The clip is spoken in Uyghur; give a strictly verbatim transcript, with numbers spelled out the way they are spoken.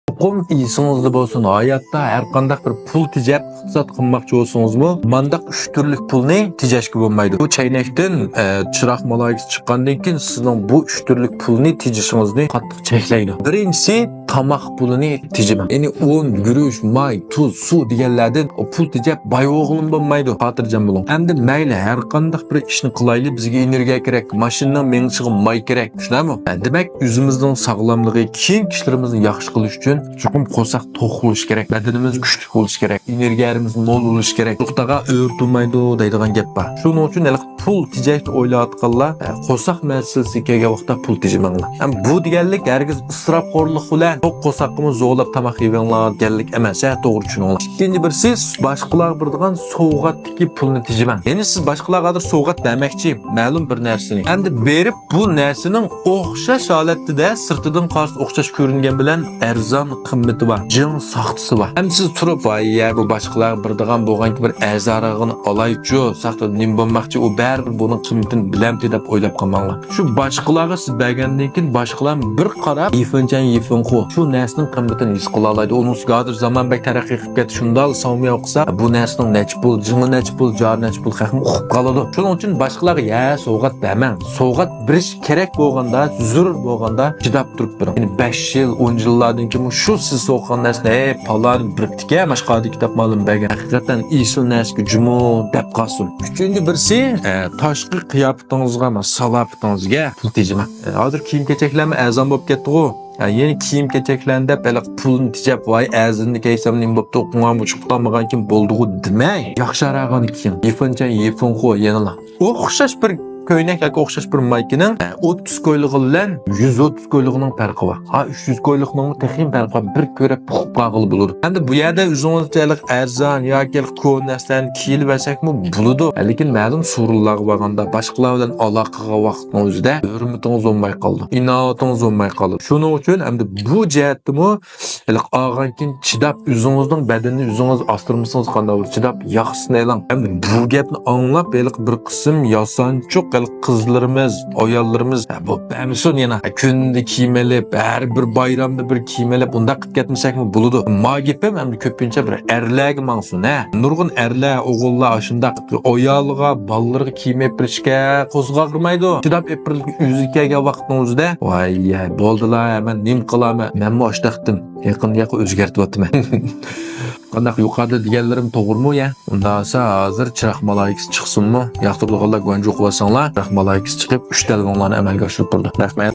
چوقۇم ئېسىڭىزدە بولسۇن، ھاياتتا ھەر قانداق بىر پۇل تېجەپ ئىقتىساد قىلماقچى بولسىڭىزمۇ، مانداق ئۈچ تۈرلۈك پۇلنى تېجەشكە بولمايدۇ. بۇ چەينەكتىن، ئە، چىراغ مالايىكىسى چىققاندىن كېيىن سىزنىڭ بۇ ئۈچ تۈرلۈك پۇلنى تېجىشىڭىزنى قاتتىق چەكلەيدۇ. بىرىنچىسى، تاماق پۇلىنى تېجىمەڭ. يەنى ئۇن، گۈرۈچ، ماي، تۇز، سۇ دېگەنلەردىن ئۇ پۇل تېجەپ باي بولغىلىمۇ بولمايدۇ. خاتىرجەم بولۇڭ. ئەمدى مەيلى ھەر قانداق بىر ئىشنى قىلايلى، بىزگە ئېنېرگىيە كېرەك، ماشىنىنىڭ مېڭىشىغا ماي كېرەك، شۇنداقمۇ؟ دېمەك، ئۆزىمىزنىڭ ساغلاملىقى، كېيىنكى ئىشلىرىمىزنى ياخشى قىلىش ئۈچۈن چوقۇم قورساق توق بولۇشى كېرەك، بەدىنىمىز كۈچلۈك بولۇشى كېرەك، ئېنېرگىيەمىز مول بولۇشى كېرەك. يوقىتىغا ئۆرە تۇرمايدۇ دەيدىغان گەپ بار. شۇنىڭ ئۈچۈن ھېلىقى پۇل تېجەشنى ئويلاۋاتقانلار، ئە، قورساق مەسىلىسىگە كەلگەن ۋاقىتتا پۇل تېجىمەڭلار. ھەم بۇ دېگەنلىك ھەرگىز ئىسراپخورلۇق بىلەن توق قورساققىمۇ زورلاپ تاماق يېۋېڭلار دېگەنلىك ئەمەس، ھە، توغرا چۈشىنىڭلار. ئىككىنچى بىرسى، باشقىلارغا بېرىدىغان سوۋغاتتىكى پۇلنى تېجىمەڭ. يەنى سىز باشقىلارغا ھازىر سوۋغات بەرمەكچى مەلۇم بىر نەرسىنى. ئەمدى بېرىپ بۇ نەرسىنىڭ ئوخشاش ھالەتتە، سىرتىدىن قارىسا ئوخشاش كۆرۈنگەن بىلەن ئەرزان قىممىتى بار، جىڭ ساختىسى بار. ھەم سىز تۇرۇپ، ۋاي يە، بۇ باشقىلارغا بېرىدىغان بولغانكى بىر ئەرزانراقىنى ئالايچۇ، ساختا نېمە بولماقچى، ئۇ بەرىبىر بۇنىڭ قىممىتىنى بىلەمتى دەپ ئويلاپ قالماڭلار. شۇ باشقىلارغا سىز بەرگەندىن كېيىن باشقىلار بىر قاراپ، يىفېنچەن يىفېنخۇ، شۇ نەرسىنىڭ قىممىتىنى ھېس قىلالايدۇ. ئۇنىڭ ئۈستىگە ھازىر زامان بەك تەرەققىي قىلىپ كەتتى، شۇنداق ساۋمياۋ قىلسا، بۇ نەرسىنىڭ نەچچە پۇل، جىڭى نەچچە پۇل، جارى نەچچە پۇل خەقمۇ ئۇقۇپ قالىدۇ. شۇنىڭ ئۈچۈن باشقىلارغا يە سوۋغات بەرمەڭ. سوۋغات بېرىش كېرەك بولغاندا، زۆرۈر بولغاندا چىداپ تۇرۇپ بېرىڭ. يەنى بەش يىل، ئون يىللاردىن كېيىن شۇ سىز سوققان نەرسىنى، ھەي، پالان بېرىپتىكەن، ماشقا ئادەم كىتاب مالىم بەرگەن. ھەقىقەتەن ئېسىل نەرسىگە جۇمۇ دەپ قالسۇن. ئۈچىنچى بىرسى، ئە، تاشقى قىياپىتىڭىزغا، سالاپىتىڭىزگە پۇل تېجىمەڭ. ئە، ھازىر كىيىم-كېچەكلەرمۇ ئەرزان بولۇپ كەتتىغۇ. ھە، يەنە كىيىم-كېچەكلەرنى دەپ، ھېلىقى پۇلنى تېجەپ، ۋاي، ئەرزىنىنى كىيسەم نېمە بوپتۇ، ئوقۇڭا مۇشۇ قىلالمىغانكىن بولدىغۇ دېمەي، ياخشىراقىنى كىيىڭ. يىفېنچەن يىفېنخۇ يەنىلا. ئوخشاش بىر كۆينەك ياكى ئوخشاش بىر مايكىنىڭ، ھە، ئوتتۇز كويلۇقى بىلەن يۈز ئوتتۇز كويلۇقىنىڭ پەرقى بار. ھە، ئۈچ يۈز كويلۇقنىڭمۇ تېخىمۇ پەرقى بار. بىر كۆرۈپ ئۇقۇپ قالغىلى بولىدۇ. ئەمدى بۇ يەردە ئۆزىڭىزچە ھېلىقى ئەرزان ياكى ھېلىقى كونا نەرسىلەرنى كىيىۋەرسەكمۇ بولىدۇ. لېكىن مەلۇم سورۇنلارغا بارغاندا، باشقىلار بىلەن ئالاقىغا ۋاقىتنىڭ ئۆزىدە ھۆرمىتىڭىز بولماي قالىدۇ، ئىناۋىتىڭىز بولماي قالىدۇ. شۇنىڭ ئۈچۈن ئەمدى بۇ جەھەتتىمۇ ھېلىقى ئالغاندىن كېيىن چىداپ، ئۆزىڭىزنىڭ بەدىنىنى ئۆزىڭىز ئاستۇرمىسىڭىز قانداق بولىدۇ؟ چىداپ ياخشىسىنى ئېلىڭ. ئەمدى بۇ گەپنى ئاڭلاپ، ھېلىقى بىر قىسىم ياسانچۇق ھېلىقى قىزلىرىمىز، ئاياللىرىمىز، ھە، بۇ بەمسۇن يەنە، ھە، كۈندە كىيىم ئېلىپ، ھەر بىر بايرامدا بىر كىيىم ئېلىپ، ئۇنداق قىلىپ كەتمىسەكمۇ بولىدۇ. ما گېپىم ئەمدى كۆپىنچە بىر ئەرلەرگە ماڭسۇن، ھە. نۇرغۇن ئەرلەر، ئوغۇللار ئاشۇنداق ئايالىغا، بالىلىرىغا كىيىم ئېلىپ بېرىشكە قوزغاغرىمايدۇ. چىداپ ئېلىپ بېرىدىكەن ئۆزى كەلگەن ۋاقىتنىڭ ئۆزىدە. ۋاي يە، بولدىلا، مەن نېمە قىلارمەن؟ مەنمۇ ئاشتاقتىم. يېقىندا ياقى ئۆزگەرتىۋاتىمەن. قانداق يۇقىرىدا دېگەنلىرىم توغرىمۇ يە؟ ئۇنداق بولسا ھازىر چىراغ مالايىكىسى چىقسۇنمۇ؟ ياقتۇرىدىغانلار گۇەنجۇ قىلىۋالساڭلار، چىراغ مالايىكىسى چىقىپ ئۈچ تەلىپىڭلارنى ئەمەلگە ئاشۇرۇپ بېرىدۇ. رەھمەت.